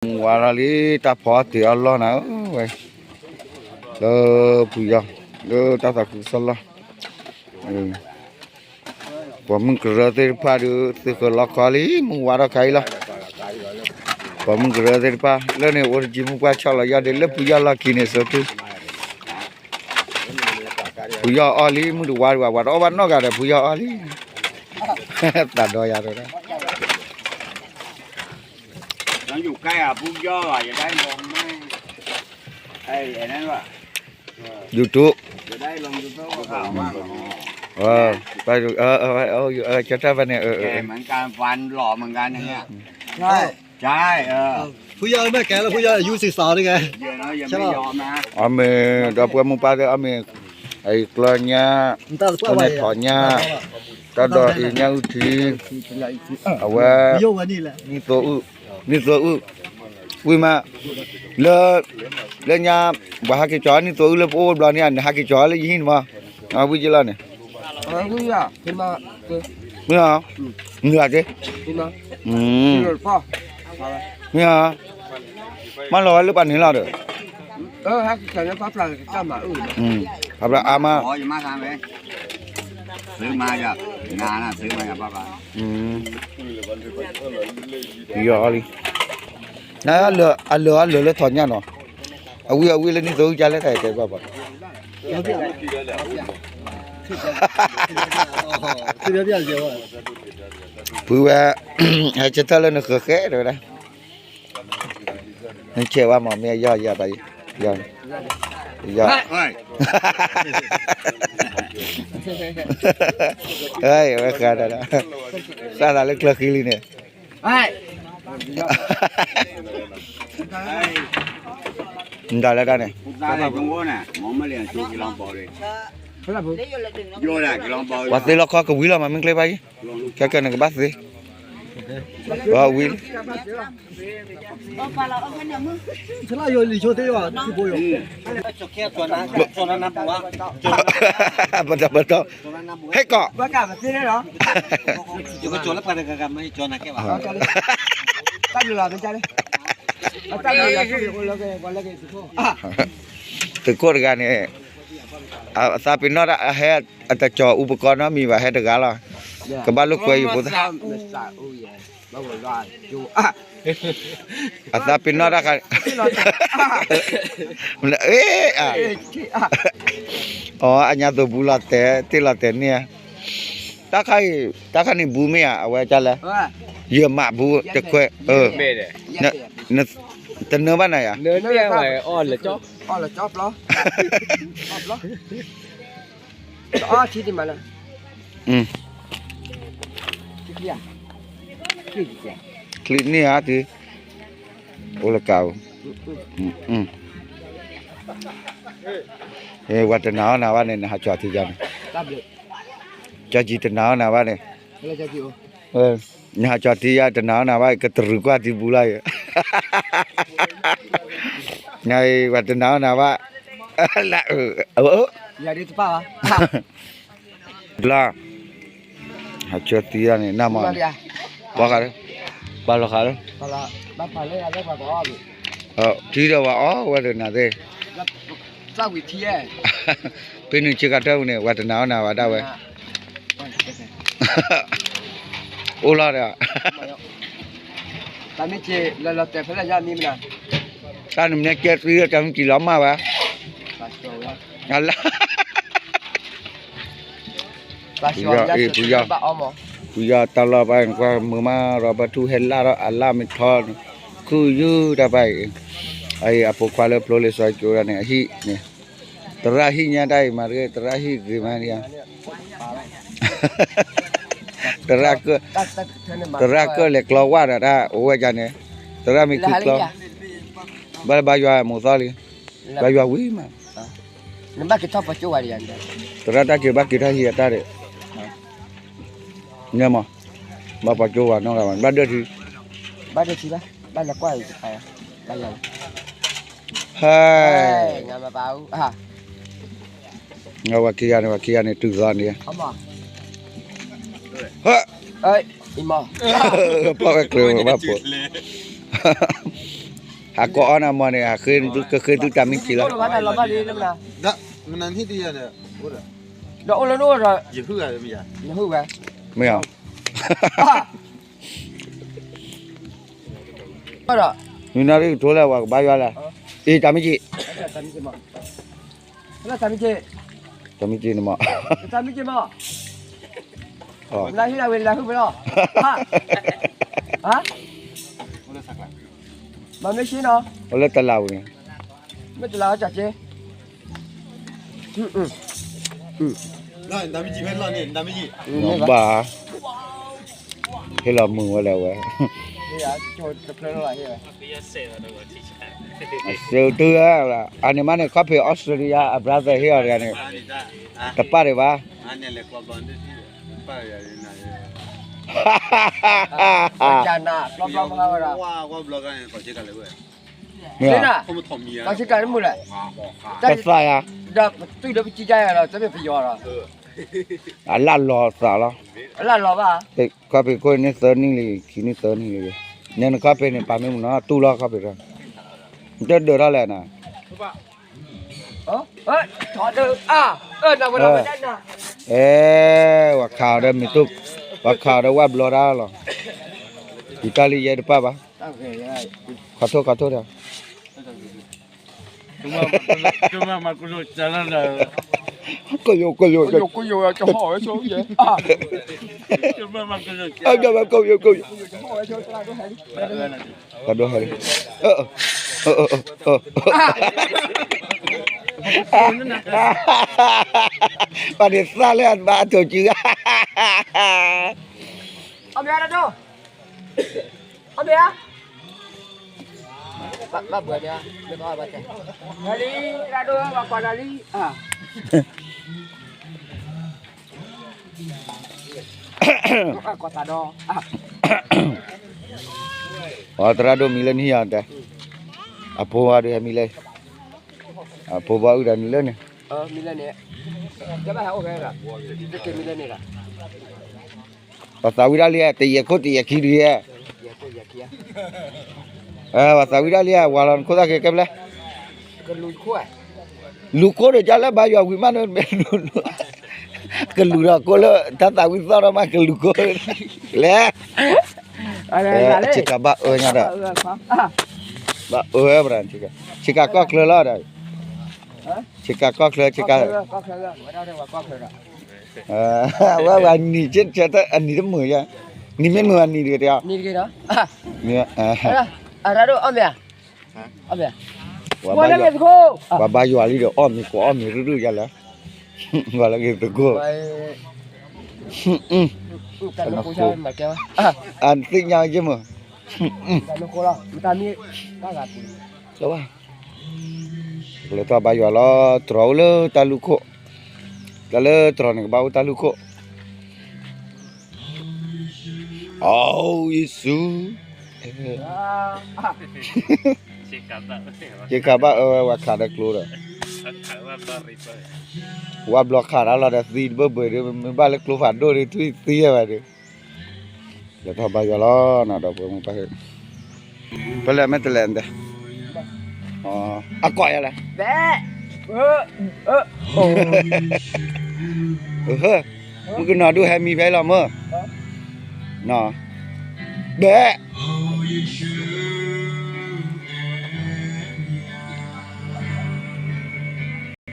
မုၢ်ဝါထီၣ်လံ တၢ်ဖီအီၣ်တ့ၢ်အီၣ်လီၢ်နၤဧၢဝဲ, လၢဖုယီၤ လၢတၢ်သးခုကစီၣ်လီၢ်, ပိာ်မုၣ်ကရၢသ့ၣ်တဖၣ်ဒုး သုးဃၢၤလီခီလံ မုၢ်ဝါထီၣ်ခါအံၤလီၤ, ပိာ်မုၣ်ကရၢသ့ၣ်တဖၣ် လၢန့ၣ်အိၣ်တကံၢ်မုၢ်ပှၢ်ဆီၣ်လီၤယီၢ်ဒ့ လၢဖုယီၤလီၢ်ခံန့ၣ် စိၤတုၤ ဖုယီၤအီၣ်လံ မုၢ်တဝါဒံးဘၣ် ပှၤတအီၣ်ဘၣ်နီတဂၤဒီး ဖုယီၤအီၣ်လံ, သးဒီယၤတဒၣ် YouTube ကၠီတၢ်ဖဲန့ၣ် ဖုယီၤမ့ၢ်ကဲလၢဖုယီၤ ယူစံးစီၤတဂၤ အီၣ်မ့ၤဒီးပှၤမုၢ်ပၢ်သ့ၣ် အီၣ်မ့ၤ အအံၤကျၢညၣ် အီၣ်မ့ၤထီၣ်ညၣ် တၢ်ဒီးအံၤညၣ်အုၣ်ထံ အဝဲ နံၣ်သိအုၣ် နံၣ်သိအုၣ် ဝံၤမး လၢ လၢညါ ပှၤဟးက့ၤကၠီၤနံၣ်သိအုၣ်လၢပအိၣ်ဘျီန့ၣ် နဟးက့ၤကၠီၤလၢယဟံၣ်န့ၣ်မး ဝံၤက့ၤလီၤန့ၣ် မ့ၢ်ဧါ မ့ၢ်ဧါ မ့ၢ်ဧါ မ့ၢ်လီၤဝဲလၢပှၤန့ၣ်လီၤဒီး ဖးဖျါအါမး ယီၤလံ နအလၢာ်အလၢာ်လၢထီၣ်ညၣ်နီၤ အဝံၣ်အဝံၣ်လၢနံၣ်သိအုၣ်ကလဲၣ်တၢ်တဲဘၣ်ဘၣ် ဖုဝဲ ဟဲဆၢထၢၣ်လၢနဃၢၤဃဲတဲဝဲဒၣ် နဆဲးဝဲမ့ၢ်မ့ၢ်ယီၢ်ယီၢ်ဘၣ် ယီၢ် ယီၢ် ဝဲဃါဒီး စၢ်သးလၢကျၢၤဃံလံန့ၣ် နဒၣ်လၢတၢ်န့ၣ် ပှၤသ့လီခီကဝံၤလီၤမး မ့ၢ်ကျဲဘၣ်ယံၤ ခဲကနကဘၣ်သ့ ဝံၤ ပတီပတီ ဟဲကီး သုးခိၣ်တဂၤန့ၣ် အသးပ့ၤနီၣ်တၢ် အဟဲအတကၠီၤအူပကီၢ်နီတမံၤဘၣ် ဟဲတဂၤလီၤ ကဘၣ်လိာ်ကွဲယဖိသၣ် အသးပ့ၤနီၣ်တၢ်ခါ အ့ အီ အညါသိးဘူးလီၤတဲာ် တ့ၢ်လီၤတဲာ်န့ၣ် တၢ်ခါအံၤ တၢ်ခါန့ၣ်ဘူးမ့ၢ်ဧါ အဝဲဒ်လဲၣ် ယမးဘူးတခွဲ တနၢဘၣ်နၤယၤ ချံန့ၢ်ဧါတုၤ အိၣ်လၢကးဧိၤ ဝဲတနာ်အီၣ်နၤဘၣ်န့ၣ် နဟးကၠီၤထံယါန့ၣ် ကၠီကၠံတနာ်အီၣ်နၤဘၣ်န့ၣ် နဟးကၠီၤထံယါတနာ်အီၣ်နၤဘၣ် ကတရုၤကွၢ်ထံဘူးလီၤ နဝဲတနာ်အီၣ်နၤဘၣ် လၢအ ဘျီ ဟးဆၢသံယါန့ၣ် နမၤ ပှၤဃးလၢ ပှၤလီၤဃးလၢ ထံဒီးဝဲအီၣ်ဝဲဒီးနၤသ့ၣ် ဖဲနုၤဆ့ကၤတၢ်ပူၤန့ၣ် ဝဲတနာ်အီၣ်နၤဘၣ်ဒၣ်ဝဲ အိၣ်လီၤဒီး တၢ်နမ့ၢ်ကဲသံဒီးတၢ်မ့ၢ်ကံလီၤမၢ်ဝဲ အလၢ ပူၤယီၤအ့ၣ် ပူၤယီၤ ပူၤယီၤတၢ်လီၢ်ဘၣ် နကွၢ်မုာ်မး ရီဘၢၣ်ထူၣ်ဟဲလၢ်ဒီးအလၢ်မ့ၢ်ထီန့ၣ် ခုၣ်ယုၢ်တၢ်ဘၣ်အံၤ အအံၤအဖိခွါလၢဖျိလံာ်စီကၠိဒၣ်န့ၣ် အဟံၣ်န့ၣ် သရၣ်ဟံၣ်ညါတၢ်အံၤမၤတဂ့ၤ သရၣ်ဟံၣ်ဂ့ၤမးဒံး သရၣ်ကၢၣ် သရၣ်ကၢၣ်လဲၤကျီဝၢ်ဒီးတၢ်အိၣ်ဝဲဒၣ်န့ၣ် သရၣ်မ့ၢ်ခံကျီ ဘၣ်လၢဘါယွၤမိၢ်သီလံ ဘါယွၤဝံၤမး နဘၣ်က့ၤထီၣ်ပှၤကၠိဝဲဒၣ်ယၤန့ၣ် သရၣ်တၢ်က့ၤဘၣ်က့ၤထီၣ်ဟံၣ်အတၢ်ဒီး န့ၣ်မး ဘၣ်ပှၤကၠိဝဲနီတဂၤဘၣ် ဘၣ်ဒၢထံ ဘၣ်ဒၢထံဘၣ် ဘၣ်လဲၤကွၢ်အံၤတခါ ဘၣ်ယၤ ဟဲ ဝဲခံဂၤန့ၣ် ဝဲခံဂၤန့ၣ် တုၤသီန့ၣ် ဟဲ ပှၤဝဲကျၢၤဘၣ်ဖိ ဟးကိးအီၣ်နၤမီၢ်န့ၣ် ဟးဃ့သုကဃ့သုတၢ်မံက့ၤလီၤ. မနၤန့ၣ်ဒီး ဒီးအိၣ်လၢနအိၣ်ဒီး ယဟုၣ်ဂၤမ့ၢ်ဧါ, မ့ၢ်ဧါ, ဒီး နနၣ်ရံၣ်ကထိလဲၣ် ပှၤကဘါယွၤလဲၣ်, အ့ တၢ်မံက့ၤ တၢ်မံက့ၤန့ၣ်မး, တၢ်မံက့ၤမး, နဟ့ၣ်လၢဝဲလၢဟုၣ်ဖဲလီၤ, မၤမ့ၢ်ရှ့နီၤ, အိၣ်လၢတလးဝဲန့ၣ်, မ့ၢ်တလးဝဲကၢ်က့, ဘၣ်, ဟ့ၣ်လီၤမုၢ်ဝဲလဲၣ်ဝဲ အစၢတုၤ, အန့ၣ်မးန့ၣ် ခီဖံး Australia အ brother ဟ့ၣ်အီၤတဂၤန့ၣ်, တပၣ်ဒံးဘၣ်, မ့ၢ်, တသးယၤ, အလၢ်လီၤသးလီၤ, ခီဖံးခိၣ်န့ၣ်သၢနံၣ်လံ ခံနံၣ်သၢနံၣ်လံ, နဲနခီဖံးန့ၣ် ပာ်မ့ၢ်မုၢ်နီၤ တူၢ်လီၤခီဖံး, နတဒၢးထီၣ်လဲၣ်နၤ အဲ, ဝၤခးအီၤဒီးမ့ၢ်တူၢ်, ဝၤခးအီၤဒီးဝၣ်ဘျီတၢ်လီၤ, ယတၢ်လံယဲတပၣ်ဘၣ်, ခီထိၣ်ခီထိၣ်ဒီး, ကယိကယိ, ကယိကယိ, ကဒိဟဲလံ, ပှၤန့ၣ်သၣ်လၢအဘၣ်အတိာ်စု, အမ့ၢ်, အမ့ၢ်, ဘၣ်ဘၣ်, လံ, တၢ်ဒိၣ်ဘၣ်ကွၢ်တၢ်လံ, အသရၣ်ဒိၣ်မံလၢနဟံၣ်ဧါတဲ, အဖိဘၣ်ဒုးဟဲမံလၢ, အဖိဘၣ်အုၣ်ဒီးနံၤလၢန့ၣ်, ပှၤသးဝံၣ်ဒၣ်လံ, တယဲၢ်ခိၣ်တယဲၢ်ခံဒုးယဲၢ်, ပှၤသးဝံၣ်ဒၣ်လံ, ဝၤလီၤနခိၣ်သၣ်က့ၤကဲဖျဲ လူၤခိၣ်ဒီးကၢ်လၢဘါယွၤဝံၤမးန့ၣ်, ကလူၤဒီးကိးလၢ တၢ်သးဝံၣ်သီၣ်ထီၣ်မး ကလူၤကိး, လဲၤ, ဆ့ကၤဘၣ်အၢညါဒီး, ဘၣ်အၢဝဲ, ဆ့ကၤကီၢ်ချၢလီၤဒီး, ဆ့ကၤကီၢ်ချၢ, ဆ့ကၤ, ဝဲဝဲနံၤ, အနံၤတမုာ်ယါ, နံၤမ့ၢ်မုာ်အနံၤတဂ့ၤတဂ့ၤ, အရၣ်ဒိၣ်အီၣ်မ့ၢ်ဧါ, ပှၤဘါယွၤလံဒီးအီၣ်မ့ၤကိးအီၣ်မ့ၤရုၢ်ရုၢ်ယါလဲၣ်, ပှၤလၢဂ့ၤသကိး, အသ့ၣ်ညါယဲၢ်မး, လၢဝဲ, လဲၤထီၣ်ဘါယွၤလီၤ, တြီၤအိၣ်လၢတၢ်လူၢ်ခိၣ်, တၢ်လၢတြီၤန့ၣ်ကဘၣ်အိၣ်တၢ်လူၢ်ခိၣ် အိ ယ့ၣ်ၡူး, ယခးဘၣ်အၢဝဲ ဝၤခးဒီးကျိဒီး, ဝါဘျီခးတၢ်လီၤဒီးသံတဘၢၣ်ဘၢၣ်ဒီး မ့ၢ်ဘၣ်လၢကျိဖးဒိၣ်ဒီး ထွံၣ်သံဝဲဘၣ်ဒီး, လဲၤထီၣ်ဘါယွၤလီၤနီၤ ဒီပုၢ်ဝဲၢ်မုၣ်ပၢ်, ဖဲလဲၣ်မ့ၢ်တလဲၤနတဲ, အကိးယၤလဲၣ်, မုၣ်ကနီၤဒုးဟဲမံဖဲလီၤမၢ်, ဘဲ,